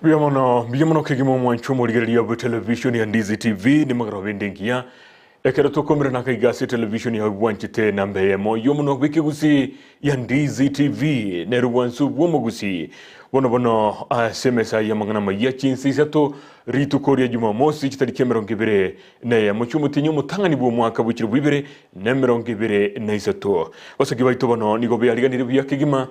Mbuya mono, mbuya mono kegima omwancho omorigereria bwe television ya Ndizi TV nimagoro bende engiya ekero tokomerana akaiga ase television yawe bwanchete namba eyemo y'omonwa bw'ekegusii ya Ndizi TV nero bwansu bw'omogusii bono bono ase emesa y'amang'ana amayia chinsa isato rituko ria Jumamosi chitariki 21 chi'omotienyi omotang'ani bw'omwaka bwe chilifu ibere na 23. Basaki baito bono nigo beariganirie buya kegima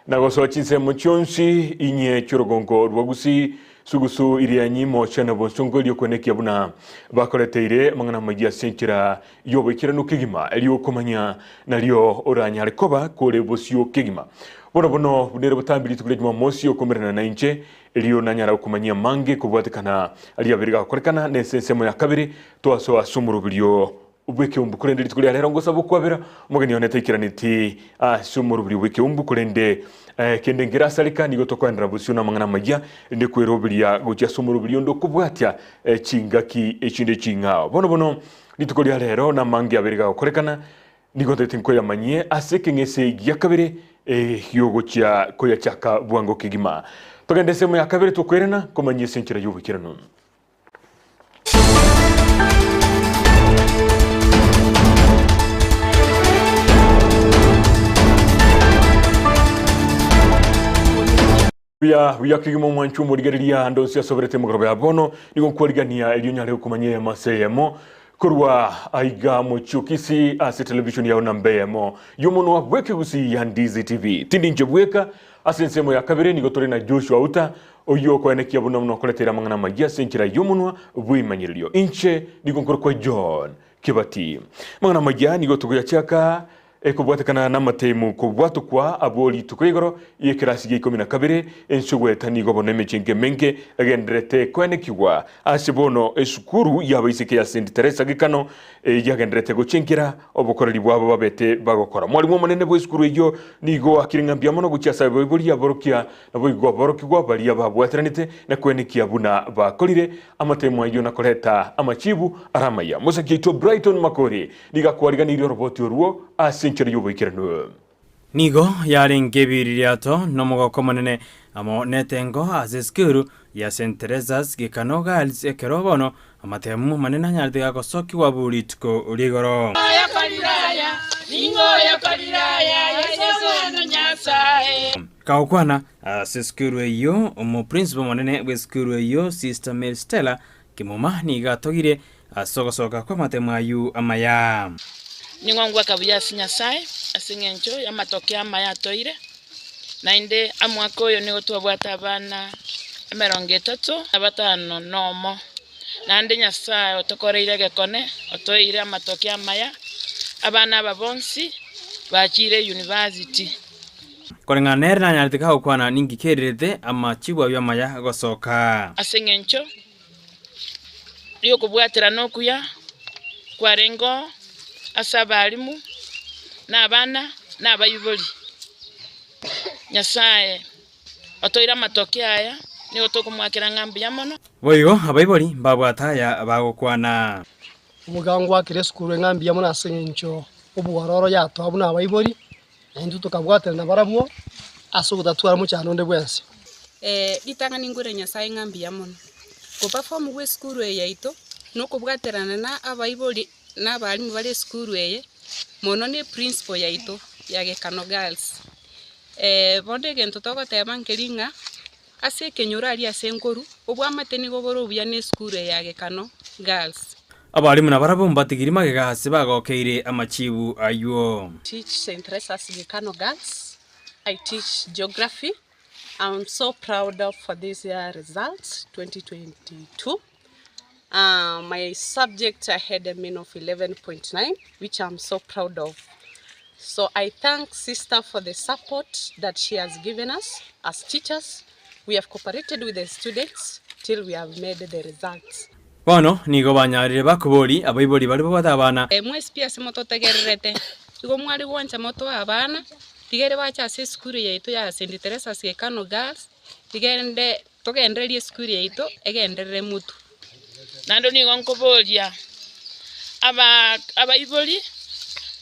Na gosoa chinsemo chionsi inye chi'orogongo rwa Gusii, sugusu iria nyimo chiane bosongo erio kwenekia buna bakoreteire amang'ana amayia ase enchera y'oboikeranu kegima, erio okomanya nario oranyare koba kore bosio kegima. Bono bono buna ere botambe rituko ria Jumamosi okomerana nainche, erio nanyara gokomanyia amange kobwatekana aria abere gakorekana nese ensemo ya kabere twasoa ase omoroberio bw'ekeumbu, korende rituko ria rero ngosaba okwabera omogeni one taikeraneti ase omorobiri bw'ekeumbu, korende eh, kende nkerasareka, nigo tokoenderera bosio namang'ana amayia, rinde kweroberia gochia ase omorobiri onde okobwatia eh, chingaki echinde ching'ao. Bono bono rituko ria rero namange abere gagokorekana, nigo ntagete nkoyamanyie ase ekeng'ese gia kabere eh, giogochia koyachaka bwango kegima. Togende ensemo ya kabere tokoirana komanyia ase enchera y'oboikeranu. Buya buya kegima omwancho omorigereria ande onsi asoberete emegoroba ya bono, nigo nkwarigania erio nyare gokomanyia eyemo ase eyemo korwa aiga mochie Kisii ase television yao namba eyemo y'omonwa bw'ekegusii ya Ndizi TV. Tindi inche bweka, ase ensemo ya kabere nigo tore na Joshua Outa Oyio okoenekia buna buna okoretera amang'ana amayia ase enchera y'omonwa bw'ebimanyererio. Inche nigo nkorokwa John Kibati. Amang'ana amayia nigo togoyachiaka ekobwatekana n'amatemu kobwatokwa abwo rituko igoro y'ekerasi gia ikomi na kabere ense goeta nigo bono emechengo emenge egendererete koenekigwa ase bono esukuru y'abaiseke ya St Teresa Gekano yagendererete gochenkera obokoreri bwabo babete bagokora. Mwalimu omonene bw'esukuru eyio nigo akire ng'a mbuya mono gochia ase abaibori aborokia Naboigo aborokigwa baria babwateranete na kwenekia buna bakorire amatemo ayio na koreta amachibu are amaya. Mosaki oito Brighton Makori nigo akwariganirie oroboti orwo ase enchera y'oboikeranu. Nigo yarenge ebiririato nomogoko omonene amo netengo ase esukuru ya St Teresa's Gekano Girls ekero bono amatemu amanene anyarete gagosokigwa bu rituko rigoro. Kagokwana ase esukuru eyio, omoprincipo omonene bw'esukuru eyio Sister Mary Stella Kimuma nigo atogire ase ogosoka kw'amatemo ayio amaya. Nigo ngwaka buya ase Nyasae ase engencho y'amatoke amaya atoire, naende omwaka oyo nigo twabwate abana emerongo etato na batano nomo. Naende Nyasae otokoreire egekone, otoire amatoke amaya, abana aba bonsi bachire university. Koreng'ana nere nanyarete kagokwana ninki kererete amachibu ayio amaya gosoka. Ase engencho y'okobwaterana okuya kwarengeo ase abalimu, na abana, na abaibori. Nyasae otoire amatoke aya, nigo tokomoakera ng'a mbuya mono. Boigo abaibori mbabwate aya bagokwana. Omogaka ngwakere esukuru ng'a mbuya mono ase eng'encho obwororo yatoa buna abaibori, na intwe tokabwaterana nabarabwo ase ogotatwara mochando onde bwensi. Ritang'ani nkoira Nyasaye ng'a mbuya mono, goperform gwa esukuru eye yaito, na okobwaterana na abaibori na abalimu bare esukuru eye, mono na eprinciple yaito ya Gekano Girls. Bono egento togoteba nkeri ng'a, ase ekenyoro aria ase nkoru, obwamate nigo bore obuya na esukuru eye ya Gekano Girls. Abalimu nabarabwo mbatigiri magega ase bagokeire amachibu ayio. Teach St. Teresa's Gekano Girls, I teach Geography, I'm so proud of for this year results 2022. Uh, my subject I had a mean of 11.9 which I'm so proud of. So I thank sister for the support that she has given us as teachers. We have cooperated with the students till we have made the results. Bono nigo banyarire bakobori abaibori baria babwate abana. Mwesibie ase mototegererete, igo mware gwancha motoe abana, tiga ere bache ase esukuru yaito ya St. Teresa's Gekano Girls, tiga erinde togendererie esukuru yaito egenderere motwe. Naende nigo nkoboria abaibori,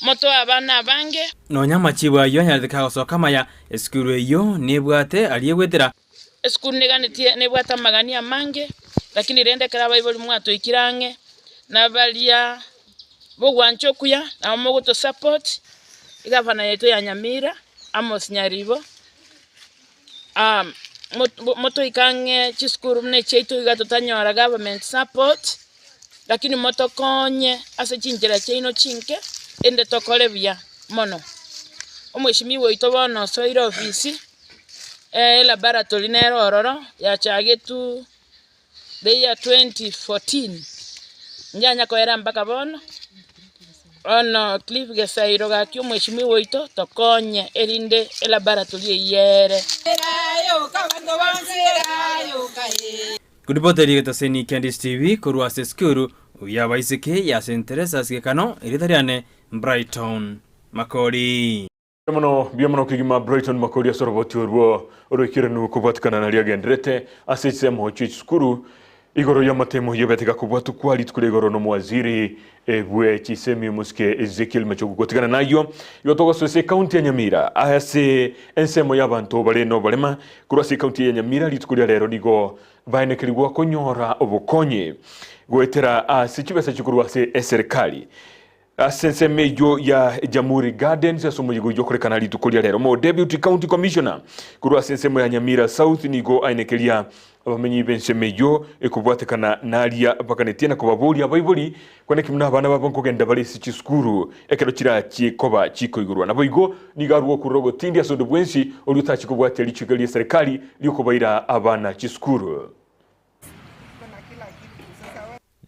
motoe abana abange. Nonya amachibu ayio anyarete kagosoka amaya, esukuru eyio nebwate aria egwetera. Esukuru neganetie nebwate amagani amange, lakini rende ekero abaibori mwatoikire ang'e, na baria b'ogwancha okuya, nabo mogotosupport, egavana yaito ya Nyamira, Amos Nyaribo, motoike ang'e chisukuru buna echiaito iga totanyora government support, lakini motokonye ase chinchera chiaino chinke, erinde tokore buya mono. Omweshimiwa oito bono osoire ofisi, elaboratory nere ororo yachagetwe the year 2014, njanya koera mpaka bono, bono Cliff Gesairo gaki omweshimiwa oito tokonye erinde elaboratory eyio ere. Koripota rigetaseni kia Ndisi TV korwa ase esukuru y'abaiseke ya St Teresa's Gekano, erieta riane Brighton Makori. Mono mbuya mono kegima Brighton Makori ase oroboti orwo oroikeranu kobwatikana naria agenderete ase chisemo chie chisukuru igoro y'amatemo y'ebetega kobwatukwa rituko ria igoro nomowaziri bwe chisemi omosike Ezekiel Machogu gotigana nayio igo togosoa ase ekaunti ya Nyamira ase ensemo y'abanto bare noborema korwa ase ekaunti ya Nyamira rituko ria rero nigo baenekerigwa konyora obokonyi goetera ase chibesa chikorwa ase eserikali Ase ensemo eyio ya Jamhuri Gardens ase omoyega oyio okorekana rituko ria rero, Omo Deputy County Commissioner korwa ase ensemo ya Nyamira South nigo aenekeria abamenyi b'ensemo eyio ekobwatekana naria baganetie na kobaboria abaibori kwaneki buna abana babo nkogenda bare ase chisukuru ekero chirachie koba chikoigorwa. Naboigo nigo arua okurora ogotindi ase onde bwensi oria otachie kobwatia richiko ri'eserekari riokobaira abana chisukuru.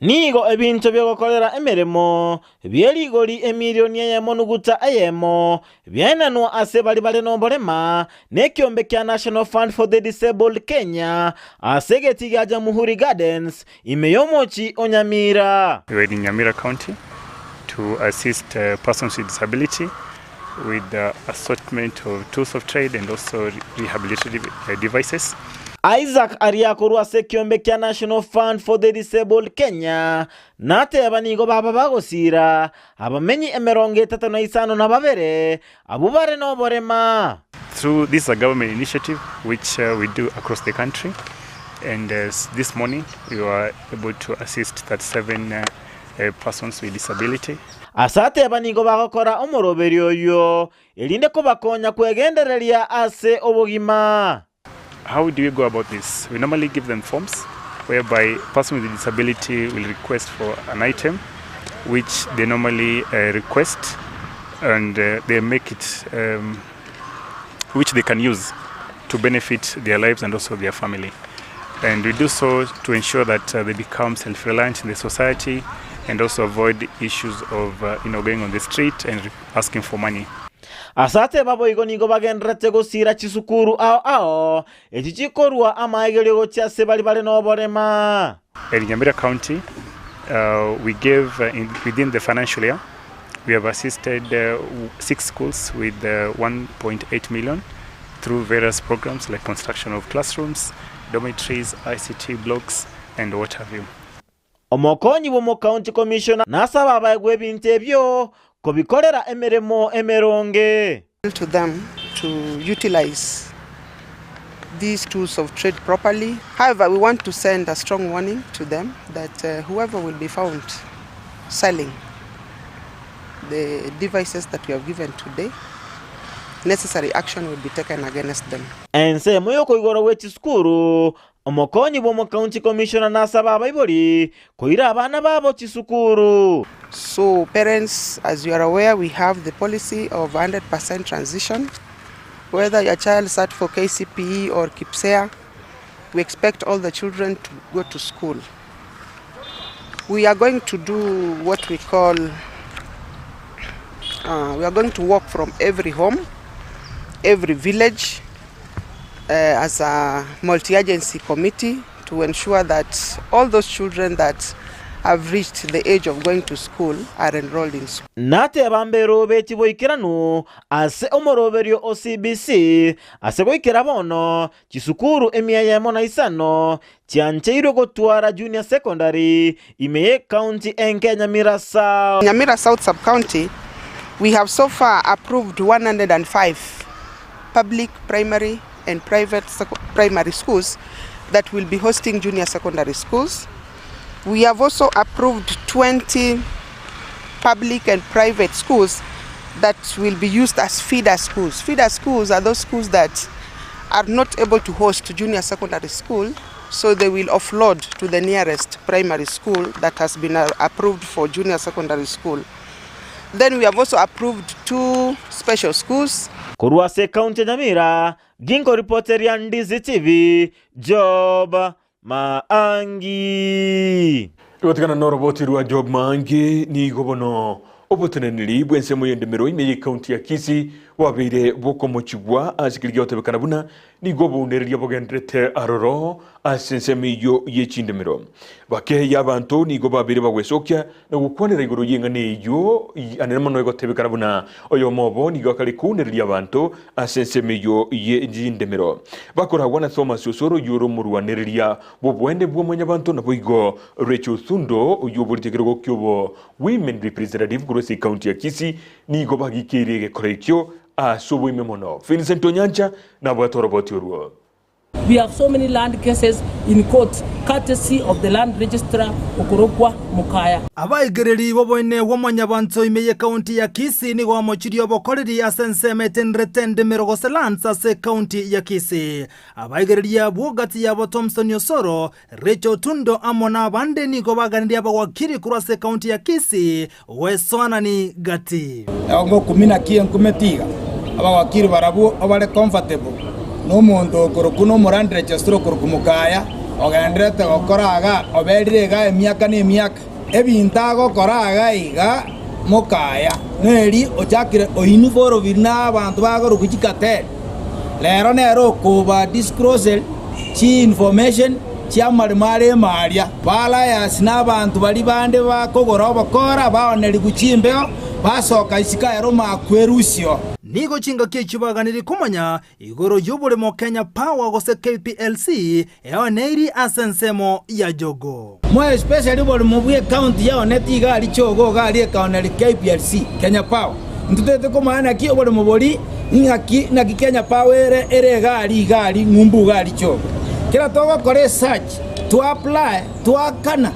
Nigo ebinto bi'ogokorera emeremo bie rigori emilioni eyemo nuguta eyemo biaenanwa ase baria bare noborema nekiombe kia National Fund for the Disabled Kenya ase egetii gia Jamhuri Gardens ime y'omochie o Nyamira. We were in Nyamira County to assist persons with disability with the assortment of tools of trade and also rehabilitative devices. Isaac aria korwa ase ekiombe kia National Fund for the Disabled Kenya nateba nigo baba bagosira abamenyi emerongo etato na isano na babere abwo bare noborema. Through this is a government initiative which we do across the country and this morning we were able to assist 37 persons with disability. Ase ateba nigo bagokora omoroberio oyio, erinde kobakonya kwegendereria ase obogima. How do we go about this? We normally give them forms whereby person with disability will request for an item which they normally uh, request and uh, they make it um, which they can use to benefit their lives and also their family. And we do so to ensure that uh, they become self-reliant in the society and also avoid issues of uh, you know, going on the street and asking for money. Ase ateba boigo nigo bagendererete gosiira chisukuru ao ao, echi chikorua amaegerio gochia ase baria bare noborema. In Nyamira County, uh, we gave uh, in, within the financial year, we have assisted uh, six schools with uh, 1.8 million through various programs like construction of classrooms, dormitories, ICT blocks, and what have you. Omokonyi bw'omocounty commissioner nasaba abaegwe ebinto ebio kobikorera emeremo emeronge. To them to utilize these tools of trade properly. However, we want to send a strong warning to them that uh, whoever will be found selling the devices that we have given today, necessary action will be taken against them. Ensemo y'okoigorwa gwe chisukuru, omokonyi bw'omocounty commissioner nasaba abaibori koira abana babo chisukuru. So parents, as you are aware, we have the policy of 100% transition. Whether your child sat for KCPE or KPSEA, we expect all the children to go to school. We are going to do what we call, we are going to walk from every home, every village, as a multi-agency committee to ensure that all those children that have reached the age of going to school are enrolled in school. Nateba mberobetie boikeranu ase omoroberio o CBC ase goikera bono chisukuru emia eyemo na isano chiancheirwe gotwara Junior Secondary ime y'ecounty enke ya Nyamira South. Nyamira South Sub-County, we have so far approved 105 public primary and private primary schools that will be hosting junior secondary schools. We have also approved 20 public and private schools that will be used as feeder schools. Feeder schools are those schools that are not able to host junior secondary school, so they will offload to the nearest primary school that has been approved for junior secondary school. Then we have also approved two special schools. Korwa ase ekaunti ya Nyamira, ginkoripoteria Ndizi TV, Job Maangi. Gotigana noroboti rwa Job Maangi, nigo bono oboteneneri bw'ensemo y'endemero ime y'ecounty ya Kisii bwabeire bokomochigwa ase keri giotebekana buna nigo obounereria bogenderete aroro ase ensemo eyio ye chindemero. Bakeiyo abanto nigo babeire bagwesokia na gokwanera igoro y'eng'ana eyio anene mono egotebekana buna oyomo obo nigo akare kounereria abanto ase ensemo eyio ye chindemero. Bakoragwa na Thomas Osoro oyio ore omorwanereria bw'oboene bwa mwanyabanto naboigo Rachel Thundo oyio oborete ekerogo ki'obo Women Representative korwa ase ecounty ya Kisii nigo bagikeire egekora ekio ase oboime mono. Vincent Onyancha nabwate oroboti orwo. We have so many land cases in court courtesy of the land registrar okorokwa Mukaya. Abaigereri b'oboene bwa Mwanyabanto ime y'Ekaunti ya Kisii nigo bamochirie obokoreri ase ensemo etenderete endemero gose lands ase Ekaunti ya Kisii. Abaigereri abwo gati yabo Thompson Osoro, Rachel Otundo amo nabande nigo baganirie abawakiri korwa ase Ekaunti ya Kisii goesoanani gati. Ngokumina ki enkumeti iga? Abawakiri barabwo obare comfortable nomonto okorokwa nomorandi registrar okorokwa Mukaya ogendererete gokora iga oberire iga emiaka na emiaka. Ebinto agokora iga iga Mukaya neri ochakire oinvolve na abanto bagorokwa chikateri. Rero nere okoba disclose chi information chiamaremo are ime aria. Ba-liars na abanto baria bande bakogora obokora baonerigwe chimbeo, basoka isiko ere omakwerusio. Nigo chingaki echio baganirie komanya igoro y'oboremo Kenya Power gose KPLC eoneiri ase ensemo ya Jogo. More especially oboremo bwe county yaoneti iga aria Chogo iga aria ekaoneri KPLC, Kenya Power. Ntotete komanya naki oboremo bori ng'aki naki Kenya Power ere ere iga aria iga aria ng'umbu iga aria Chogo. Kera togokora esearch, twa apply, twakana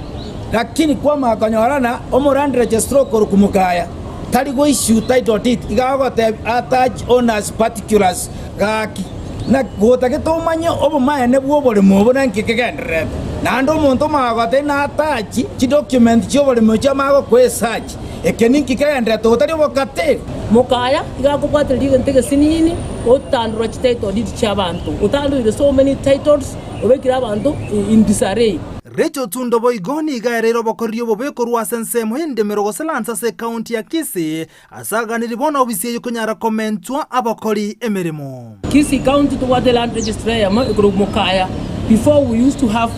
lakini kwamanya konyora na omoland registrar okorokwa Mokaya tari go issue title deed iga agogotebia attach owners particulars gaki. Na gotagete omanye obomaene bw'oboremo obo na nki kegendererete. Naende omonto omanye gotebia na attach chidocument chi'oboremo echio amanye gokoa esearch. Eke ninki kegendererete gotari obokateri? Mokaya iga akobwatereria egento egesinini otandora chititle deed chi'abanto, otandoire so many titles obekire abanto in disarray. Rachel Otundo boigo nigo aereire obokoreri obobe korwa ase ensemo y'endemero gose lands ase ekaunti ya Kisii ase aganiri bono obisi eyio konyara komentwa abakori emeremo. Kisii County tobwate land registrar eyemo ekorokwa Mokaya, before we used to have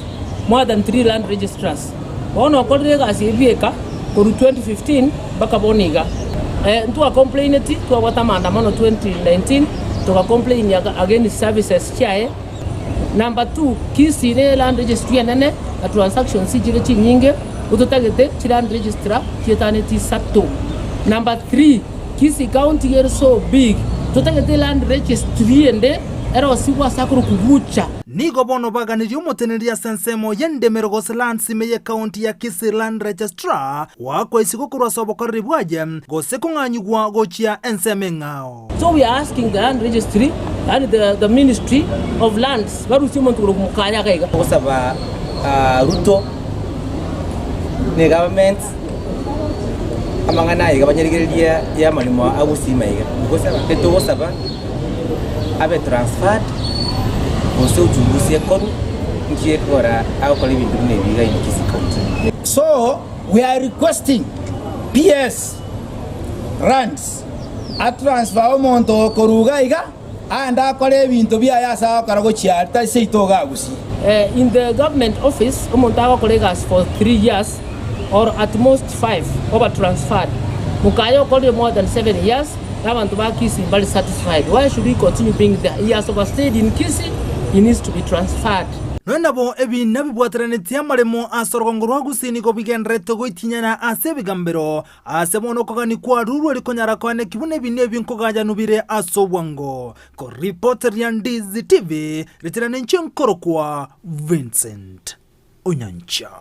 more than three land registrars. Bono okorire egasi eye bieka korwa 2015 mpaka bono iga. Ntwa complaineti twabwate amaandamano 2019 toga complain against services chiaye. Number two, Kisii ne land registry enene na transactions chire chinyinge gototagete chiland registrar chietanetie isato. Number three, Kisii county ere so big totagete land registry ende erosigwe ase akorokwa Gucha. Nigo bono baganirie omoteneneri ase ensemo y'endemero gose lands ime y'ecounty ya Kisii Land Registrar goakwa isiko korwa ase obokoreri bwaye gose kong'anyigwa gochia ensemo eng'ao. So we are asking the land registry yaani the, the ministry of lands barusie omonto korwa mokaya iga iga. Gosaba Ruto ne government amang'ana aya iga banyarigereria ya amaremo a Gusii maiga. Etogosaba abe transferred gose uchunguzi ekorwe nki ekogera agokora ebinto buna ebi iga in Kisii County. So we are requesting PS Lands atransfer omonto okoruga iga aende akore ebinto biaye ase agokora gochia aria tari seito iga Gusii. In the government office omonto agokora egasi for 3 years or at most 5 oba transferred. Mokaye okorire more than 7 years na abanto ba Kisii mbari satisfied why should he continue being there? He has overstayed in Kisii he needs to be transferred. Nonya nabo ebiina bibwateranetie amaremo ase orogongo rwa Gusii nigo bigendererete goitinyana ase ebigambero, ase bono okogania kwarurwe rikonyara koaneki buna ebiina ebi nkogayanwa bire ase obwango. Koripoteria Ndizi TV, ritera ninche nkorokwa Vincent Onyancha.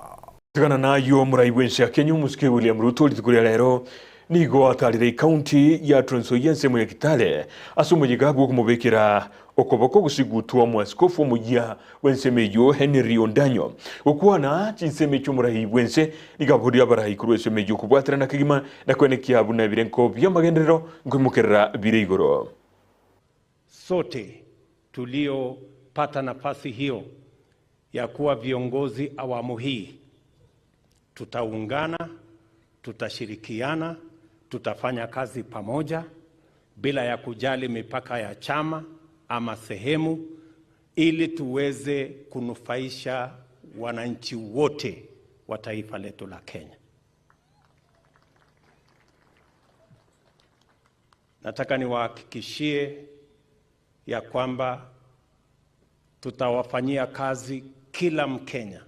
Tigana nayio omorai bw'ense ya Kenya omosike William Ruto rituko ria rero nigo atarire ekaunti ya Trans Nzoia ensemo ya Kitale ase omoyega bw'okomobekera okoboko gosigutwa omoaskofu omoyia bw'ensemo eyio Henry Ondanyo. Gokwana chinsemo echi'omorai bw'ense nigo aborire abarai korwa ensemo eyio kobwaterana kegima na kwenekia buna ebirenko bi'amagenderero nkoimokerera bire igoro. Sote tuliopata nafasi hiyo ya kuwa viongozi awamu hii tutaungana, tutashirikiana, tutafanya kazi pamoja bila ya kujali mipaka ya chama ama sehemu, ili tuweze kunufaisha wananchi wote wa taifa letu la Kenya. Nataka niwahakikishie ya kwamba tutawafanyia kazi kila Mkenya,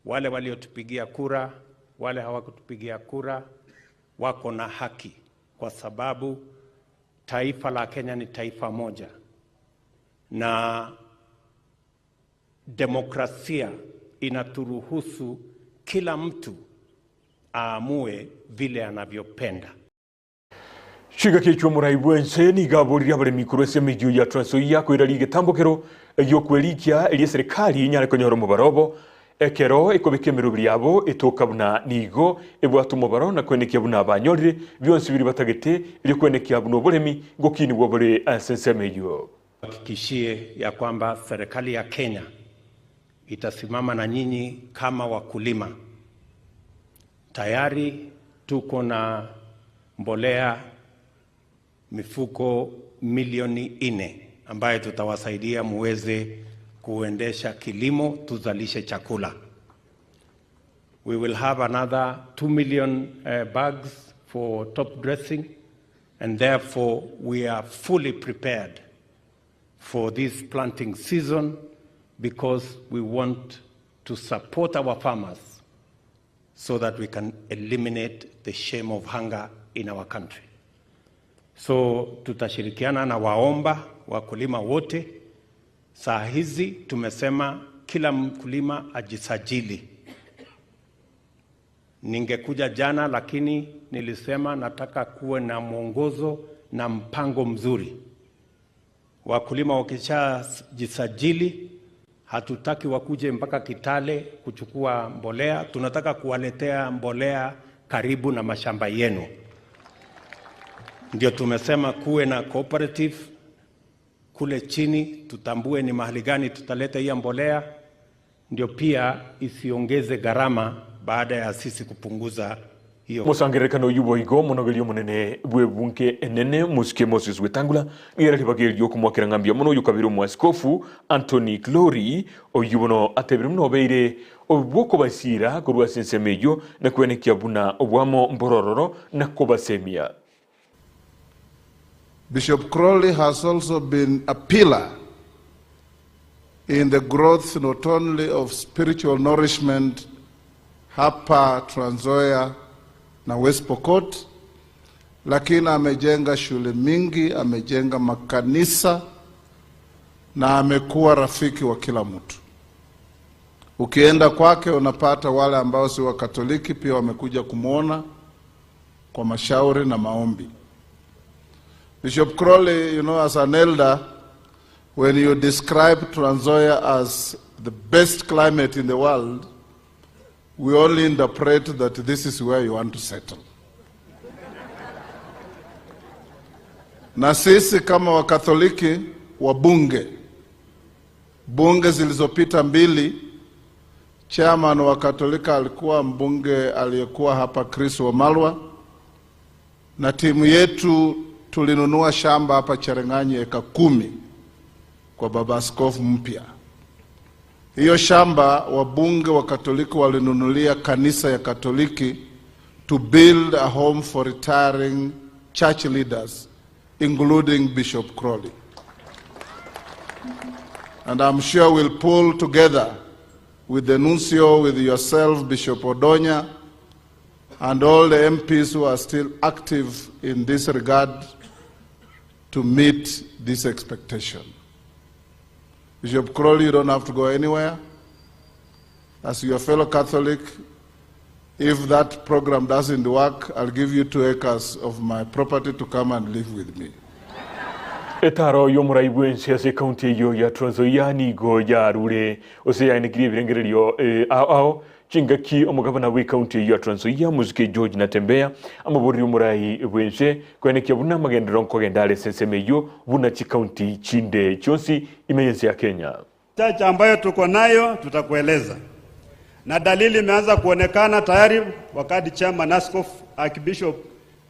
wale waliotupigia kura, wale hawakutupigia kura, wako na haki, kwa sababu taifa la Kenya ni taifa moja na demokrasia inaturuhusu kila mtu aamue vile anavyopenda. Chingaki echio omorai bw'ense nigo aboririe abaremi korwa ase emeyio ya Trans Nzoia koiraria egetambokero gi'okwerikia erio eserekari enyare konyora omobaro obo ekero ekobeka emeroberi yabo etoka buna nigo ebwate omobaro na kwenekia buna banyorire bionsi biria batagete erio kwenekia buna oboremi ngokinigwa bore ase ensemo eyio. Hakikishie ya kwamba serikali ya Kenya itasimama na nyinyi kama wakulima. Tayari tuko na mbolea mifuko milioni nne ambayo tutawasaidia muweze kuendesha kilimo, tuzalishe chakula. We will have another 2 million bags for top dressing and therefore we are fully prepared for this planting season because we want to support our farmers so that we can eliminate the shame of hunger in our country. So tutashirikiana na waomba wakulima wote. Saa hizi tumesema kila mkulima ajisajili. Ningekuja jana lakini nilisema nataka kuwe na mwongozo na mpango mzuri. Wakulima wakishajisajili, hatutaki wakuje mpaka Kitale kuchukua mbolea, tunataka kuwaletea mbolea karibu na mashamba yenu. Ndio tumesema kuwe na cooperative kule chini, tutambue ni mahali gani tutaleta hiyo mbolea, ndio pia isiongeze gharama baada ya sisi kupunguza hiyo. Mosangererekano oyio boigo omonogeria omonene bw'ebunge enene Mosike Moses Wetangula nigo ere ribaga erio okomoakera ng'a mbuya mono oyio kabere omoaskofu Anthony Glory oyio bono atebire buna obeire obw'okobasiira korwa ase ensemo eyio na kwenekia buna oboamo mborororo na kobasemia. Bishop Crowley has also been a pillar in the growth not only of spiritual nourishment hapa Trans Nzoia na West Pokot, lakini amejenga shule mingi, amejenga makanisa na amekuwa rafiki wa kila mtu. Ukienda kwake unapata wale ambao si wa Katoliki pia wamekuja kumwona kwa mashauri na maombi. Bishop Crowley, you know, as an elder, when you describe Trans Nzoia as the best climate in the world, we only interpret that this is where you want to settle. Na sisi kama Wakatoliki wa bunge, bunge zilizopita mbili, chairman wa Katolika alikuwa mbunge aliyekuwa hapa Chris Wamalwa, na timu yetu tulinunua shamba hapa Cherang'anyi eka 10 kwa baba askofu mpya. Hiyo shamba wabunge wa Katoliki walinunulia kanisa ya Katoliki to build a home for retiring church leaders including Bishop Crowley. And I'm sure we'll pull together with the nuncio, with yourself, Bishop Odonya, and all the MPs who are still active in this regard to meet this expectation. Bishop Crowley, you don't have to go anywhere. As your fellow Catholic, if that program doesn't work, I'll give you two acres of my property to come and live with me. Etaro y'omorai bw'ense ase ekaunti eyio ya Trans Nzoia nigo yarure gose yaenekirie ebirengererio eh, ao ao chingaki omogabana bw'ekaunti eyio ya Trans Nzoia Muzike George Natembeya amoborerie omorai bw'ense koenekia buna amagenderero nkogenda are ase ensemo eyio buna chikaunti chinde chionsi ime y'ense ya Kenya. Chache ambayo tuko nayo tutakueleza, na dalili imeanza kuonekana tayari. Wakati chairman Askofu Archbishop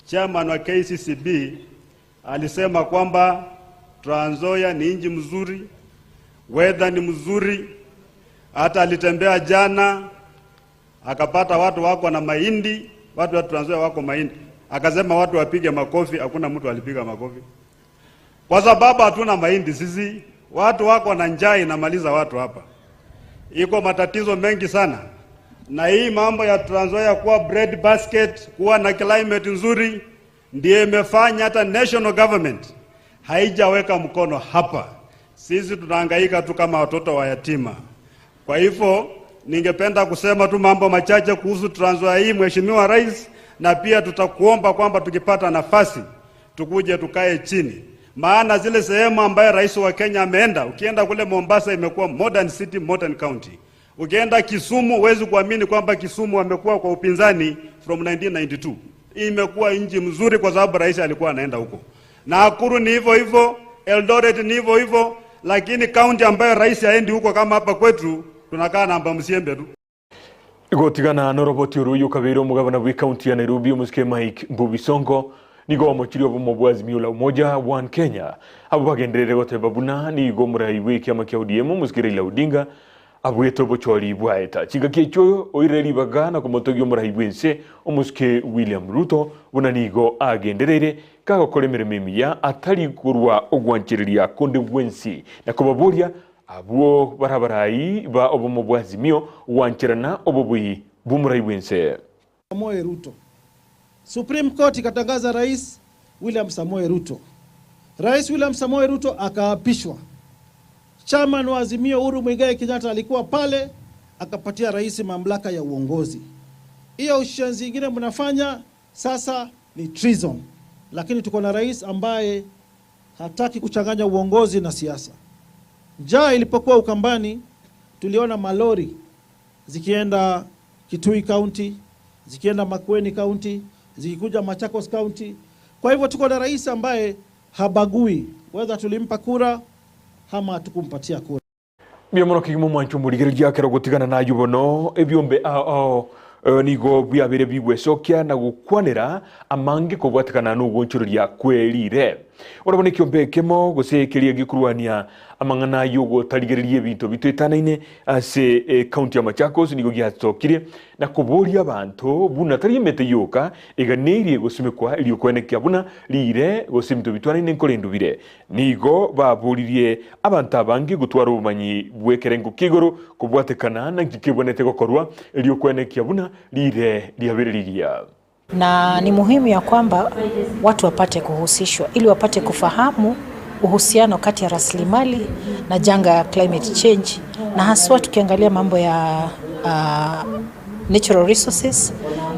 chairman wa KCCB alisema kwamba Trans Nzoia ni nchi mzuri, weather ni mzuri. Hata alitembea jana akapata watu wako na mahindi, watu wa Trans Nzoia wako mahindi, akasema watu wapige makofi. Hakuna mtu alipiga makofi kwa sababu hatuna mahindi sisi. Watu wako na njaa inamaliza watu hapa, iko matatizo mengi sana, na hii mambo ya Trans Nzoia kuwa bread basket, kuwa na climate nzuri, ndiyo imefanya hata national government haijaweka mkono hapa. Sisi tunahangaika tu kama watoto wa yatima. Kwa hivyo ningependa kusema tu mambo machache kuhusu Trans Nzoia hii, Mheshimiwa Rais, na pia tutakuomba kwamba tukipata nafasi tukuje tukae chini, maana zile sehemu ambayo rais wa Kenya ameenda, ukienda kule Mombasa imekuwa modern city, modern county. Ukienda Kisumu huwezi kuamini kwamba Kisumu amekuwa kwa upinzani from 1992. Imekuwa nchi mzuri kwa sababu rais alikuwa anaenda huko. Nakuru ni hivyo hivyo, Eldoret ni hivyo hivyo, lakini county ambayo rais haendi huko kama hapa kwetu tunakaa namba msiembe tu. Gotigana noroboti oro oyio okabeire omogabana bw'ecounty ya Nairobi omosike Mike Mbuvi Sonko nigo omochirie obomo bwa Azimio la Umoja One Kenya abwo bagenderere goteba buna nigo omorai bw'ekiama kia ODM omosike Raila Odinga abwete obochori bwaeta chingaki echio oirire ribaga na komotogia omorai bw'ense omosike William Ruto buna nigo agendereire kagokora emeremo emiya atari korwa ogwanchereria konde gwensi na kobaboria Abwo barabarai ba obomo bwa Azimio gwancherana obobui bw'omorai bw'ense. Samoei Ruto. Supreme Court ikatangaza Rais William Samoei Ruto. Rais William Samoei Ruto akaapishwa. Chairman wa Azimio Uhuru Muigai Kenyatta alikuwa pale akapatia rais mamlaka ya uongozi. Hiyo ushenzi ingine mnafanya sasa ni treason. Lakini tuko na rais ambaye hataki kuchanganya uongozi na siasa. Njaa ilipokuwa Ukambani, tuliona malori zikienda Kitui County, zikienda Makueni County, zikikuja Machakos County. Kwa hivyo tuko na rais ambaye habagui whether tulimpa kura ama hatukumpatia kura. Mbuya mono kegima omwancho omorigereria ekero ogotigana nayio bono, ebiombe ao ao nigo biabeire bigwesokia na gokwanera amange kobwatekana nogoonchoreria kwe riire. Ore bono ekiombe ekemo gose keria gekorwania amang'ana y'ogotarigereria ebinto bitoetanaine ase ecounty ya Machakos nigo giatokirie na koboria abanto buna tari emete yoka eganeirie gosimekwa erio koenekia buna riire gose ebinto bitwanaine nkorendwa bire. Nigo baboririe abanto abange gotwara obomanyi bw'ekerengo kia igoro kobwatekana na nki kebwenerete gokorwa erio koenekia buna riire riabeire rigiya. Na ni muhimu ya kwamba watu wapate kuhusishwa ili wapate kufahamu uhusiano kati ya rasilimali na janga ya climate change, na haswa tukiangalia mambo ya uh, natural resources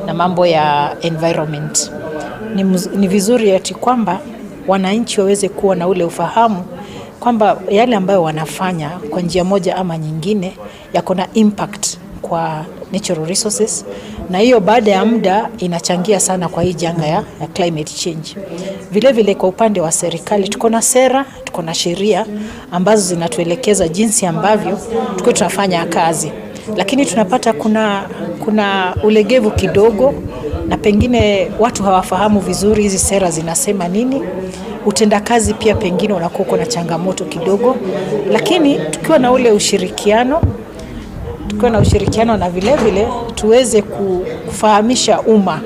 na mambo ya environment. Ni, ni vizuri ati kwamba wananchi waweze kuwa na ule ufahamu kwamba yale ambayo wanafanya kwa njia moja ama nyingine yako na impact kwa natural resources, na hiyo baada ya muda inachangia sana kwa hii janga ya, ya climate change. Vile vile kwa upande wa serikali tuko na sera, tuko na sheria ambazo zinatuelekeza jinsi ambavyo tuko tunafanya kazi, lakini tunapata kuna, kuna ulegevu kidogo na pengine watu hawafahamu vizuri hizi sera zinasema nini. Utendakazi pia pengine unakuwa uko na changamoto kidogo, lakini tukiwa na ule ushirikiano tukiwa na ushirikiano na vile vile tuweze kufahamisha umma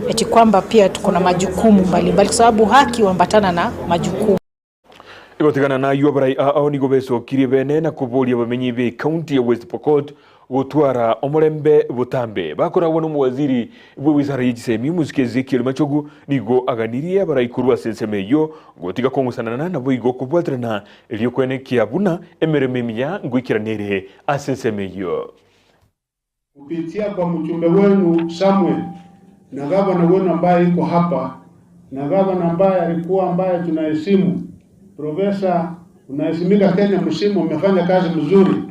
eti kwamba pia tuko na majukumu mbalimbali, kwa sababu haki huambatana na majukumu. Igotigana nayo abarai ao nigo besokirie bene na koboria abamenyi be county ya West Pokot gotwara omorembe botambe. Bakoragwa n'omowaziri bwe wizara ye chisemi omosike Ezekiel Machogu nigo aganirie abarai korwa ase ensemo eyio gotiga kong'usanana naboigo kobwaterana erio kwenekia buna emeremo emiya ngoikerana ere ase ensemo eyio. Kupitia kwa mjumbe wenu Samuel na gavana wenu ambaye yuko hapa na gavana ambaye alikuwa ambaye tunaheshimu, Profesa, unaheshimika Kenya msimu, umefanya kazi mzuri.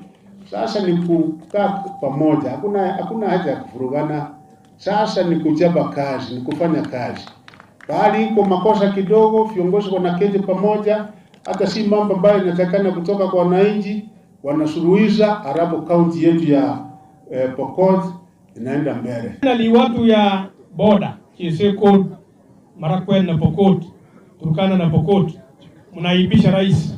Sasa ni kukaa pamoja, hakuna haja ya kuvurugana. Sasa ni kuchapa kazi, ni kufanya kazi. Pahali iko makosa kidogo, viongozi wanaketi pamoja, hata si mambo ambayo inatakana kutoka kwa wananchi, wanasuluhisha, halafu kaunti yetu ya Pokot inaenda mbele. Ni watu ya boda Cheseko, Marakwet na Pokot, Turkana na Pokot, mnaibisha rais.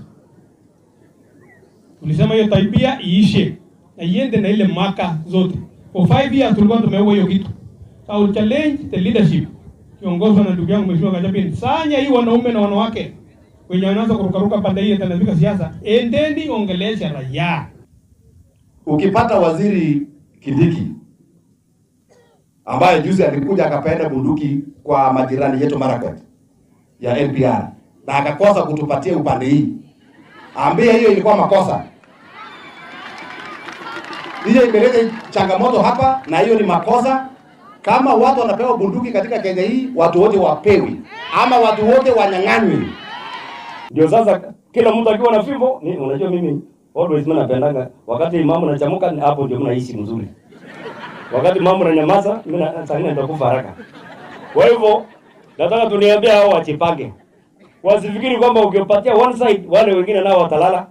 Tulisema hiyo tabia iishe na iende na ile maka zote. For 5 years tulikuwa tumeua hiyo kitu. So I will challenge the leadership kiongozwa na ndugu yangu Mheshimiwa Kachapin. Sanya hii wanaume na wanawake wenye wanaanza kurukaruka pande hii tanafika siasa, endeni ongelesha raia. Ukipata waziri Kindiki ambaye juzi alikuja akapeana bunduki kwa majirani yetu Marakwet ya NPR na akakosa kutupatia upande hii, ambie hiyo ilikuwa makosa. Hiyo imeleta changamoto hapa, na hiyo ni makosa. Kama watu wanapewa bunduki katika Kenya hii, watu wote wapewi ama watu wote wanyang'anywe. Ndio sasa kila mtu akiwa na fimbo, ni, unajua mimi always mimi napendanga wakati mambo nachamuka, hapo ndio mnaishi mzuri. Wakati mambo nanyamaza, mimi na saa nne nitakufa haraka. Kwa hivyo nataka tuniambie hao wajipange, wasifikiri kwamba ukipatia one side wale wengine nao watalala.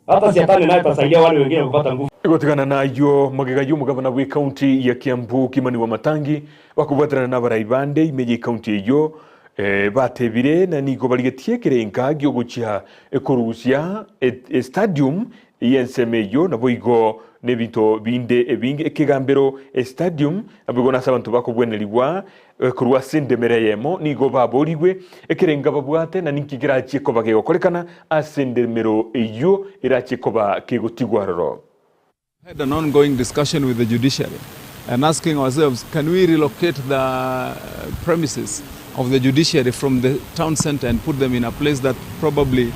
Hata shetani naye atasaidia wale wengine kupata nguvu. Igotigana nayo magega y'omugabana bwe county ya Kiambu Kimani wa Matangi bakubwaterana n'abarai bande imeje county eyo batebire na nigo barigetie ekerenka giogochia ekorusia stadium y'ensemo eyo naboigo n'ebinto binde ebinge ekegambero stadium naboigo nase abanto bakobwenerigwa korwa ase endemere eyemo nigo baborigwe ekerenga babwate na ninki kerachie koba kegokorekana ase endemero eyo erachie koba kegotigwa aroro. Had an ongoing discussion with the judiciary and asking ourselves, can we relocate the premises of the judiciary from the town center and put them in a place that probably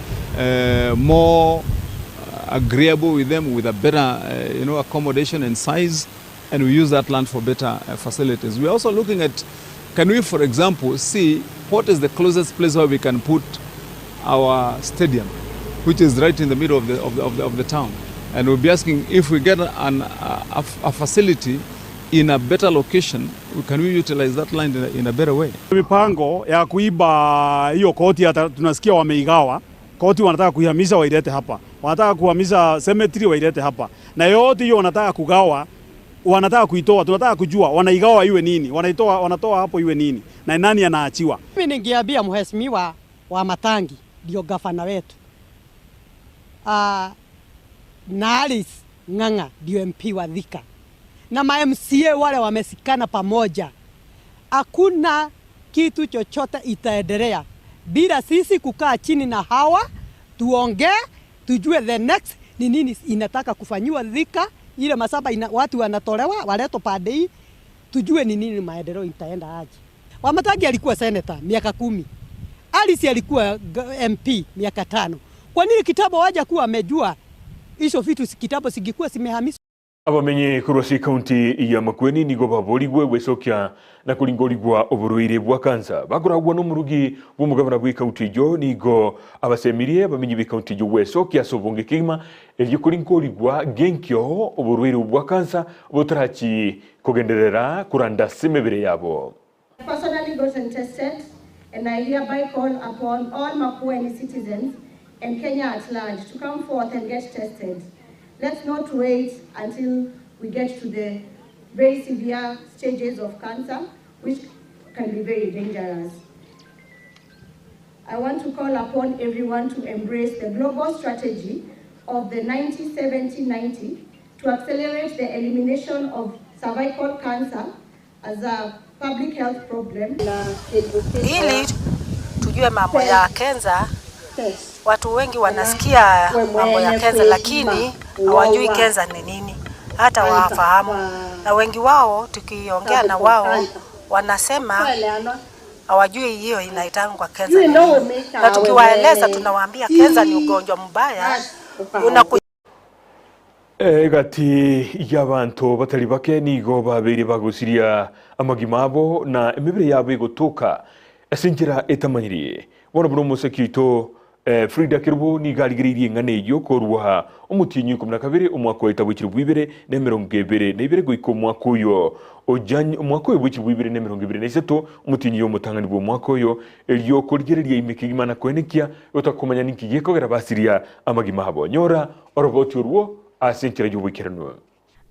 more agreeable with them, with a better accommodation and size, and we use that land for better facilities. We're also looking at, can we, for example, see what is the closest place where we can put our stadium, which is right in the middle of the town. And we'll be asking if we get a facility in a better location, can we utilize that land in a better way? Mipango ya kuiba hiyo koti hata tunasikia wameigawa. Koti wanataka kuihamisha wailete hapa. Wanataka kuhamisha cemetery wailete hapa. Na yote hiyo wanataka kugawa, wanataka kuitoa, tunataka kujua wanaigawa iwe nini, wanaitoa, wanatoa hapo iwe nini na nani anaachiwa. Mimi ningeambia mheshimiwa wa Matangi ndio gavana wetu. Na Alice Ng'ang'a ndio MP wa Thika. Na ma MCA wale wamesikana pamoja. Hakuna kitu chochote itaendelea bila sisi kukaa chini na hawa tuongee, tujue the next ni nini inataka kufanyiwa Thika, ile masaba watu wanatolewa waletwe pande hii, tujue ni nini maendeleo itaenda aje. Wamatangi alikuwa senator miaka 10. Alice alikuwa MP miaka 5. Kwa nini kitambo waja kuwa amejua hizo vitu kitambo singekuwa simehamishwa? Abamenye korwa ase ekaunti ya Makueni nigo baborigwe gwecokia na kuringorigwa oborwaire bwa kansa bakoragwa n'omurugi bw'omugabana bwa ekaunti eyo nigo abasemirie abamenyi ba ekaunti eyo gwecokia ase obonge kegima erio kuringorigwa genkio oborwaire bwa kansa botarachi kogenderera kuranda ase emebere yabo. Personally gotten tested and I hereby call upon all Makueni citizens and Kenya at large to come forth and get tested. Let's not wait until we get to the very severe stages of cancer, which can be very dangerous. I want to call upon everyone to embrace the global strategy of the 90-70-90 to accelerate the elimination of cervical cancer as a public health problem. Ili tujue Tujue mambo ya Kenza. Watu wengi wanasikia mambo ya Kenza lakini hawajui Kenza ni nini, hata wafahamu. Na wengi wao tukiongea na wao wanasema hawajui hiyo inaitangwa Kenza ni nini. Na tukiwaeleza tunawaambia Kenza ni ugonjwa mbaya unaku Egati y'abanto batari bake nigo babeire bagosiria amagima abo na emebere yabo egotoka ase enchera etamanyirie. Bono buna omoseki oito Frida Kerubo nigo arigereirie eng'ana eyio korwa omotienyi o ikomi na kabere omwaka oeta bw'echilifu ibere na emerongo ebere na ibere goika omwaka oyo o Jan omwaka oyo bw'echilifu ibere na emerongo ebere na isato, omotienyi omotang'ani bw'omwaka oyo, erio korigereria ime kegima na koenekia gotakomanya ninki gekogera basiria amagima abo. Nyora oroboti orwo ase enchera y'oboikeranu.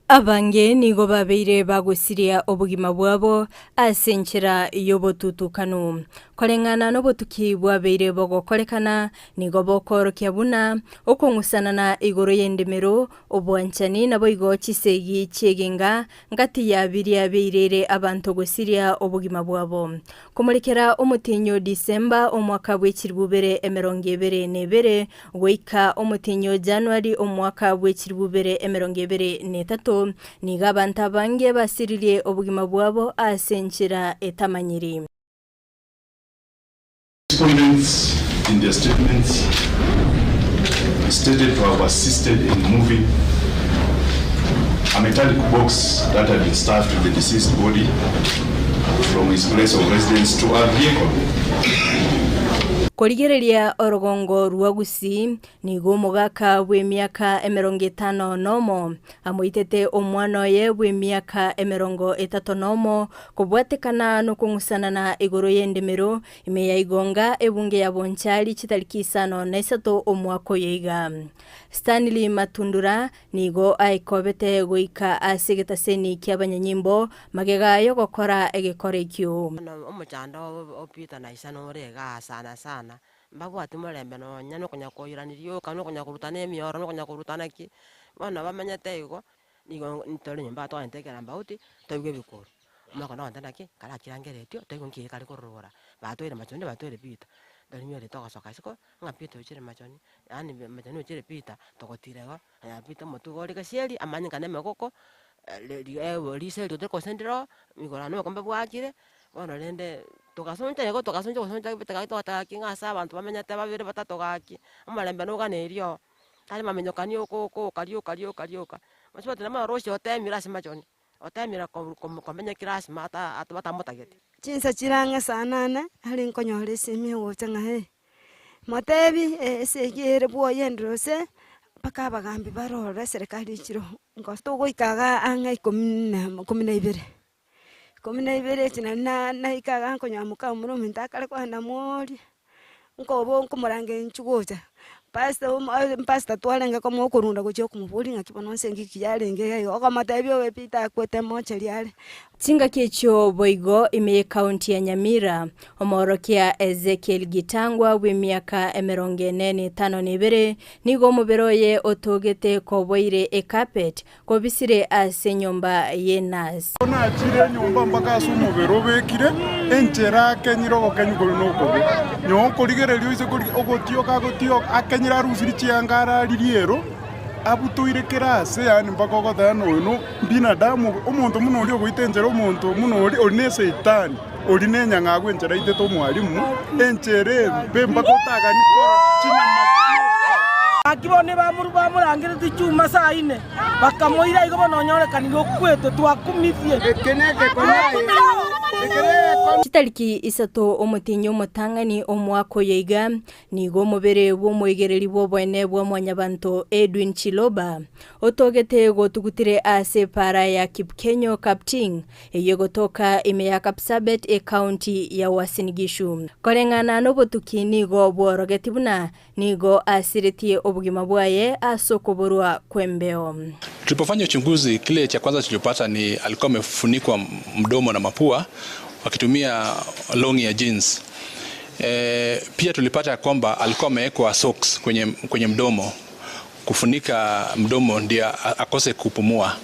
Abange nigo babeire bagosiria obogima bwabo ase enchera y'obotutukanu. Koreng'ana nobotuki bwabeire bogokorekana, nigo bokoorokia buna okong'usanana igoro y'endemero, obwanchani naboigo chisegi chi'egenga ngati ya biria biaireire abanto gosiria obogima bwabo. Komorekera omotienyi o Disemba omwaka bw'echilifu ibere emerongo ebere na ebere, Goika omotienyi o Januari omwaka bwe chilifu ibere emerongo ebere na etato, nigo abanto abange basiririe obogima bwabo ase enchera etamanyiri. Respondents in their statements stated to have assisted in moving a metallic box that had been stuffed with the deceased body from his place of residence to a vehicle. Korigereria orogongo rwa Gusii, nigo omogaka bw'emiaka emerongo etano nomo amoitete omwana oye bw'emiaka emerongo etato nomo, kobwatekana nokong'usanana igoro y'endemero ime ya Igonga ebunge ya Bonchari chitariki isano na isato omwaka oyo iga. Stanley Matundura nigo aekobete goika ase egetaseni ki'abanyanyimbo magega y'ogokora egekora ekio. Bono omochando o Peter na Isa nore igaa sana sana, mbabwati morembe nonya nokonya koirania rioka, nokonya korutana emioro, nokonya korutana ki, bono bamenyete igo, nigo ntore nyomba twaente ekerambauti, toigwe ebikoro. Omwaka one ogontebia naki, karachirangeretio, toigwe nki kare korora, batoire machoni batoire Peter, torinyore togosoka isiko, ng'a Peter ochire machoni, yaani machoni ochire Peter, togotira igo. Peter omotwe iga ore gesieri, amanyinga na emegoko, riso erio tore ndiro, igoro na obokombe bwakire, bono rende togasoncha igo togasoncha gosoncha gaki togoteba gaki ng'a ase abanto bamenyete babere batato gaki, omorembe noganeiri oo, tari maminyokani oko oko oka rioka rioka rioka. Mosubati namororo otemire ase machoni, otemire komenya kirasima ata batamotageti. Chinsa chire ang'e saa nane, nare nkonyora esimi egocha ng'a eh. Motebi esegi ere bwoye endire gose mpaka abagambi barore eserekari echire oo, nko togoika igaa ang'e ikomi na ikomi na ibere, ikomi na ibere echi nari na naika igaa nkonyora moka omoro ominto akare kogenda moria, nkobo nkomorangeria inchuo gocha, pastor omo pastor twarenge komo okorunda gochia okomoboria ng'aki bono nse ng'iki yarenge iga igo, okomotebia obe Peter akwete mocheri are. Chingaki echio boigo ime y'Ekaunti ya Nyamira, Omoorokia Ezekiel Gitangwa bw'emiaka emerongo ene na etano na ebere, nigo omobere oye otogete koboire ecarpet, kobisire ase enyomba y'enurse. Nachire enyomba mpaka ase omobere obekire, enchera akenyire ogokenywa koria nokobe. Nyowe nkorigereria oise korigia ogotioka agotioka, akenyire arusirie chianga araririe ero, abutoire kera ase yaani mpaka ogoteba ng'a oyo no binadamu omonto buna oria ogoita enchera omonto buna oria, oria ne esaitani. Oria nenyang'agu enchera aitete omwalimu, enchera embe mpaka otagani korora chinyama chioka. Gaki bono bamorangeretie chuma saa ine, bakamoira igo bono onyorekanire okwete, twakumirie. Chitariki isato omotienyi omotang'ani omwaka oyo iga, Nigo omobere bw'omoigereri bw'oboene bwa Mwanyabanto Edwin Chiloba otogete gotugutire ase epaara ya Kipkenyo Kapting eyio egotoka ime ya Kapsabet ekaunti ya Uasin Gishu. Koreng'ana nobotuki nigo bworogeti buna nigo asiretie obogima bwaye ase okoborwa kw'embeo. Tulipofanya uchunguzi kile cha kwanza tulichopata ni alikuwa amefunikwa mdomo na mapua wakitumia longi ya jeans. E, pia tulipata ya kwamba alikuwa amewekwa socks kwenye, kwenye mdomo kufunika mdomo ndio akose kupumua.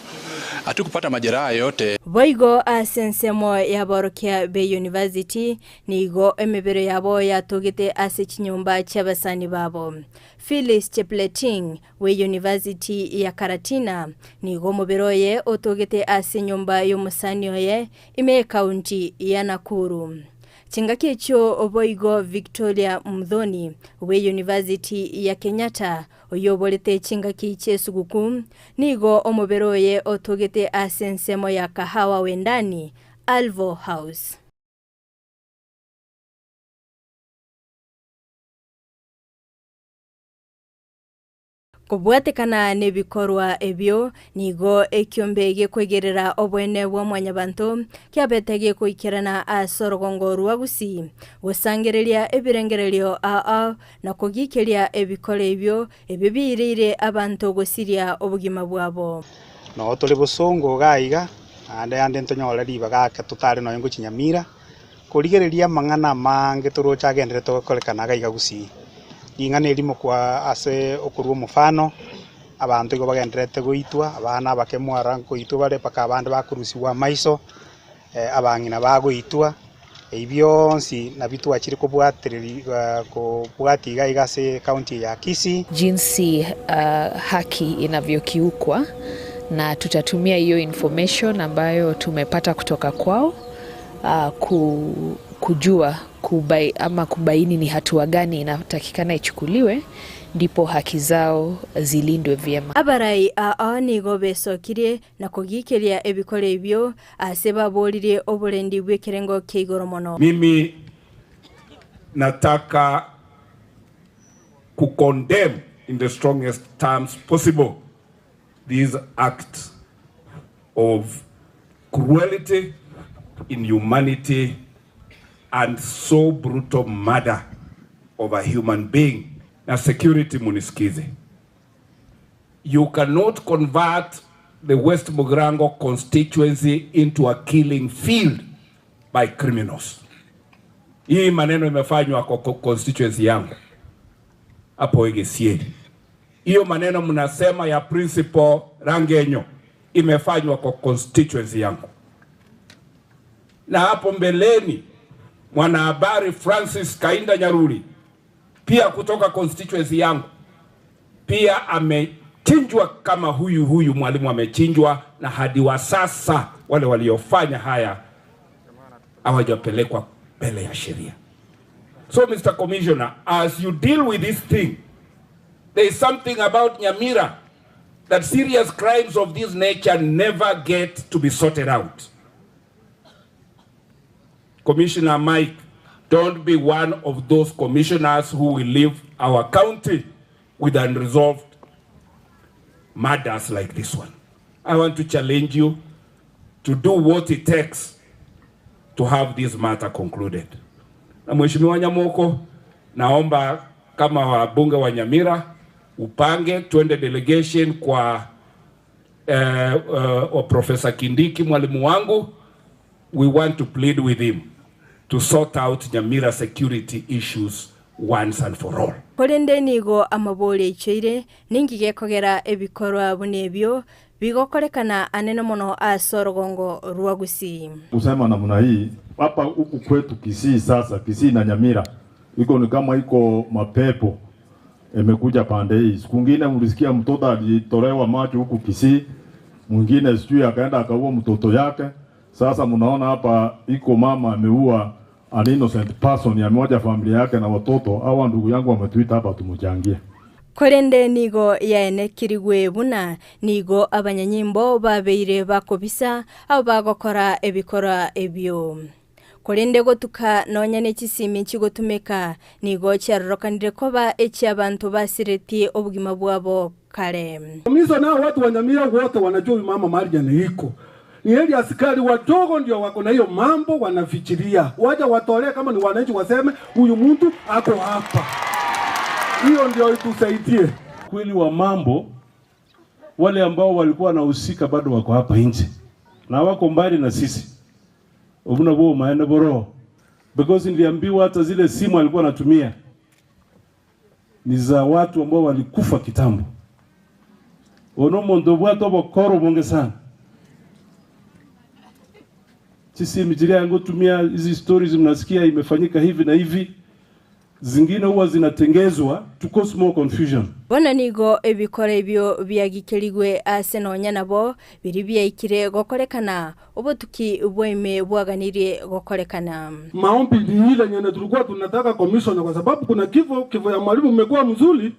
Hatukupata majeraha yote. Boigo ase ensemo y'aborokia b'eyunivasiti, nigo emebere yabo yatogete ase chinyomba chi'abasani babo. Phyllis Chepleting bw'eyunivasiti ya Karatina, nigo omobere oye otogete ase enyomba y'omosani oye ime y'ekaunti ya Nakuru. Chingaki echio boigo Victoria Muthoni bw'eyunivasiti ya Kenyatta oyoborete chingaki chi'esuguku, nigo omobere oye otogete ase ensemo ya Kahawa Wendani, Alvo House. Kobwatekana nebikorwa ebio, nigo ekiombe gekoigerera oboene bwa mwanyabanto kiabete gekoikerana ase orogongo rwa Gusii, gosangereria ebirengererio ao ao na kogikeria ebikore ebio ebio biireire abanto gosiria obogima bwabo. Noo tore bosongo iga aiga, naende ande ntonyore ribaga ake totare nonya ngochia Nyamira, Korigereria amang'ana amange toroche agenderete gokorekana iga iga gusii. Ring'ana erimo kwa ase okorua omofano, abanto igo bagendererete goitwa, abana abake mwara nkoitwa bare mpaka abande bakorusigwa amaiso, abang'ina bagoitwa, ebi bionsi nabio twachire kobwatereri kobwatia iga iga ase ekaunti eye ya Kisii. Jinsi haki inavyokiukwa na tutatumia hiyo information ambayo tumepata kutoka kwao kujua kubai, ama kubaini ni hatua gani inatakikana ichukuliwe ndipo haki zao zilindwe vyema. Abarai aa nigo besokirie na kogikeria ebikoro ebio ase baboririe oborendi bw'ekerengo kia igoro mono. Mimi nataka kucondemn in the strongest terms possible this act of cruelty, inhumanity and so brutal murder of a human being. Na security munisikize. You cannot convert the West Mugirango constituency into a killing field by criminals. Hii maneno imefanywa kwa constituency yangu hapo Egesieri. Hiyo maneno mnasema ya principal Rangenyo imefanywa kwa constituency yangu. Na hapo mbeleni mwanahabari Francis Kainda Nyaruri pia kutoka constituency yangu pia amechinjwa kama huyu huyu mwalimu amechinjwa, na hadi wa sasa wale waliofanya haya hawajapelekwa mbele ya sheria. So Mr. Commissioner, as you deal with this thing, there is something about Nyamira that serious crimes of this nature never get to be sorted out. Commissioner Mike, don't be one of those commissioners who will leave our county with unresolved murders like this one. I want to challenge you to do what it takes to have this matter concluded. Na Mheshimiwa Nyamoko, naomba kama wabunge wa Nyamira upange tuende delegation kwa Professor Kindiki mwalimu wangu. We want to plead with him to sort out Nyamira security issues once and for all. Korende nigo amabori aichoire, ninki gekogera ebikorwa buna ebio bigokorekana anene mono ase orogongo rwa Gusii. Kusema namna hii hapa huku kwetu Kisii sasa, Kisii na Nyamira iko ni kama iko mapepo imekuja pande hii. Siku ngine mlisikia mtoto alitolewa macho huku Kisii, mwingine sijui akaenda akaua mtoto yake. Sasa mnaona hapa iko mama ameua an innocent person, amewacha familia yake na watoto. Hawa ndugu yangu wametuita hapa tumchangie. Korende nigo yaenekirigwe buna nigo abanyanyimbo babeire bakobisa abo bagokora ebikorwa ebio. Korende gotuka nonya ne chisimi chigotumeka nigo chiarorokanire koba echi'abanto basiretie obogima bwabo kare. Mizo nao watu wa Nyamira wote wanajua huyu mama mahali iko. Ni heri askari wadogo ndio wako na hiyo mambo wanafichiria. Waja watolee kama ni wananchi waseme huyu mtu ako hapa. Hiyo ndio itusaidie. Kweli wa mambo, wale ambao walikuwa wanahusika bado wako hapa nje na wako mbali na sisi. Obuna bo maana boro. Because niliambiwa hata zile simu alikuwa anatumia ni za watu ambao walikufa kitambo. Ono mondo bwato bokoro bonge sana. Chisimi chiria ngotumia hizi stories mnasikia imefanyika hivi na hivi, zingine huwa zinatengezwa to cause more confusion. Bono nigo ebikoro ebio biagikerigwe aase nonya nabo biria biaikire gokorekana, obotuki bwa ime bwaganirie gokorekana. Maombi ni ile yenye tulikuwa tunataka commissioner, kwa sababu kuna kifo, kifo ya mwalimu imekuwa mzuri,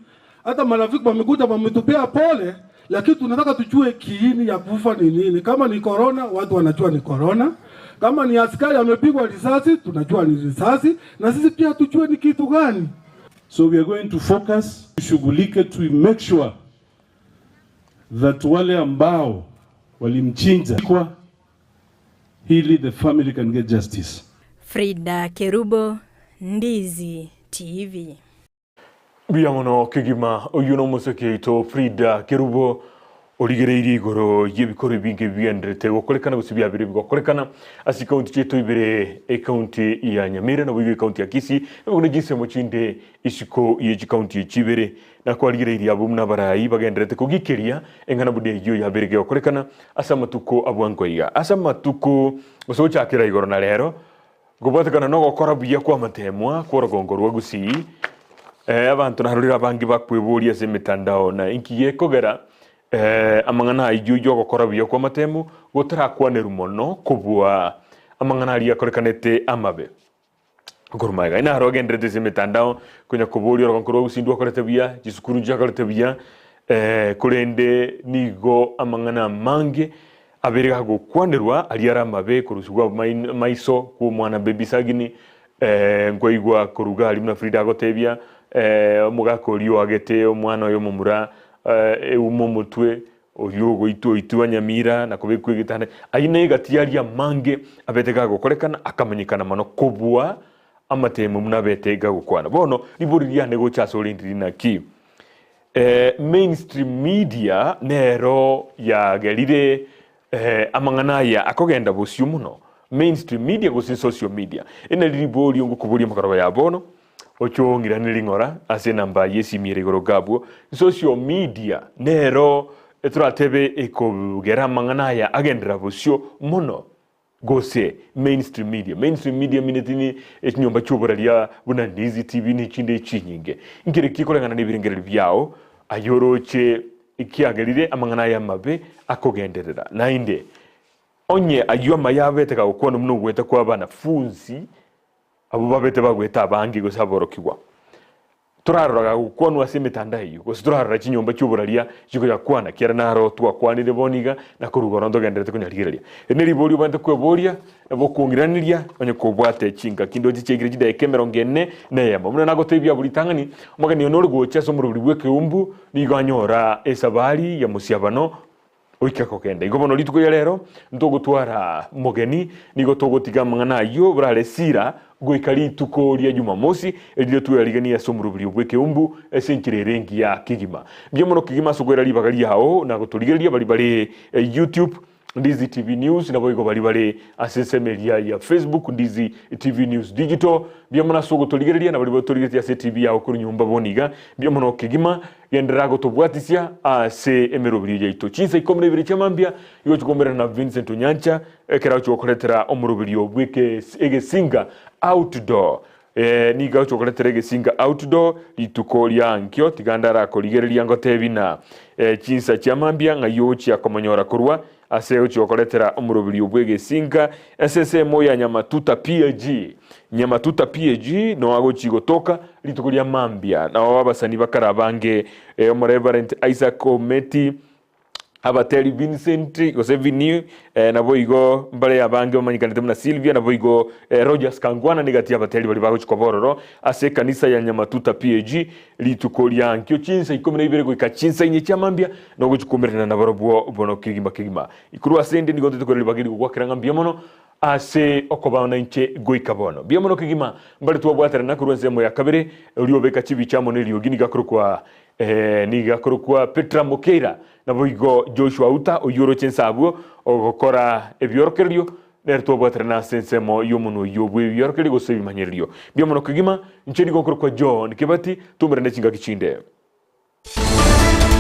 hata marafiki wamekuja wametupea pole, lakini tunataka tujue kiini ya kufa ni nini. Kama ni corona, watu wanajua ni corona. Kama ni askari amepigwa risasi, tunajua ni risasi, na sisi pia tujue ni kitu gani. So we are going to focus, tushughulike to make sure that wale ambao walimchinja kwa hili the family can get justice. Frida Kerubo, Ndizi TV. Mbuya mono kegima, oyio nomoseke oito Frida Kerubo origereirie igoro y'ebikoro ebinge bigendererete gokorekana gose biabire bigokorekana ase chikaunti chiaito ibere, ekaunti ya Nyamira naboigo ekaunti ya Kisii, naboigo ne chinsemo chinde isiko ye chikaunti echi ibere. Na kwarigereirie abwo buna abarai bagendererete kogikeria eng'ana buna eyio yabere gegokorekana ase amatuko abwango iga. Ase amatuko gose gochakera igoro na rero, Kobwatekana nogokora buya kw'amateemwa kw'orogongo rwa Gusii, abanto narorire abange bakweboria ase emetandao na inki gekogera amang'ana ayio y'ogokora buya kw'amatemu gotarakwanerwa mono kobua amang'ana aria akorekanete amabe. Korwa magega naro agenderete ase emetandao konya koboria orogongo rwa Gusii ndwakorete buya, chisukuru nchiakorete buya, korende nigo amang'ana amange Abeire gagokwanerwa aria are amabe korusigwa maiso kw'omwana baby Sagini, nkwaigwa koruga aria buna Frida agotebia, omogaka oria oagete omwana oye omomura eume omotwe, oria ogoitwa oitwa nyamira na kobekwa egetanda. Ayio na egati y'aria amange abete gagokorekana akamanyekana mono kobua amatemo buna abete gagokwana. Bono ribori riane gocha ase ore ndiri naki? Mainstream media nero yagerire amang'ana aya akogenda bosio mono. Mainstream media gose social media. Eri nari riborio ngokoboria omokoroba ya bono, oche ong'irane ring'ora ase enamba y'esimi ere igoro iga abwo. Social media nero toratebe ekogera amang'ana aya agenderera bosio mono. Gose mainstream media. Mainstream media emineti ni echinyomba chi'oboraria buna Ndizi TV ne chinde chinyinge. Nkere ki koreng'ana nebirengererio biao aye oroche ekiagerire amang'ana aya amabe akogenderera? Naende onye ayio amaya abete gagokwana buna ogoeta kwa abanafunzi abwo babete bagoeta abange gose aborokigwa. Torarora gagokwanwa ase emetandao eyio, gose torarora chinyomba chi'oboraria chikoyakwana, ekiagera naro twakwanire bono iga, na korwa igoro ntogendererete konyarigereria. Eri neriborio obwenerete kweboria, nabo okong'iraneria, onye kobwate chingaki ndoche chiaikire chidaeka emerongo ene na eyemo. Buna nagotebia abwo ritang'ani, omogeni one ore gocha ase omoroberi bw'ekeumbu nigo anyora esabari ya mosiabano Goika kogenda. Igo bono rituko ria rero ntogotwara mogeni, nigo togotiga amang'ana ayio borare sira goika rituko ria Jumamosi, eriria tweriganie ase omoroberio bw'ekeumbu ase enchera ere engiya kegima. Mbuya mono kegima ase okoira ribaga riao na gotorigereria baria bare YouTube Ndizi TV News naboigo baria bare ase ensemo eria ya Facebook Ndizi TV News Digital. Mbuya mono ase ogotorigereria na baria batorigeretie ase TV yao korwa nyomba bono iga. Mbuya mono kegima. Genderera gotobwatisia ase emeroberio yaito. Chinsa ikomi na ibere chia mambia igo chikomerana na Vincent Onyancha ekero agochia gokoretera omoroberio bw'egesinga outdoor. Nigo agochia gokoretera egesinga outdoor rituko ria ankio tiga ndarakorigereria ngotebi na chinsa chia mambia ng'ai ogochia komonyora korwa Ase gochia gokoretera omoroberio bw'egesinka ase ensemo ya Nyamatuta PAG. Nyamatuta PAG noo agochia gotoka rituko ria mambia. Nao abasani bakare abange Omoreverend Isaac Ometi, abateri Vincent gose Vinny naboigo mbare abange bamanyekanete buna Sylvia naboigo Rogers Kangwana negati y'abateri baria bagochia koba ororo ase ekanisa ya Nyamatuta PAG Rituko riankio chinsa ikomi na ibere goika chinsa inye chia mambia, nogochia koumerana nabarobwo bono kegima kegima. Korwa ase inde nigo ntete korera ribaga eri gogwakera ng'a mbuya mono ase okobao nainche goika bono. Mbuya mono kegima mbare twabwaterana korwa ensemo ya kabere, oria obeka chibicha amo neriogi nigo akorokwa nigo akorokwa Petra Mokeira, naboigo Joshua Auta oyio oroche inse abwo ogokora ebiorokererio Nere twabwaterana ase ensemo y'omonwa oyio bw'ebiorokererio gose ebimanyererio bi'omonwa kegima, inche nigo nkorokwa John Kibati, twaumerane chingaki chinde.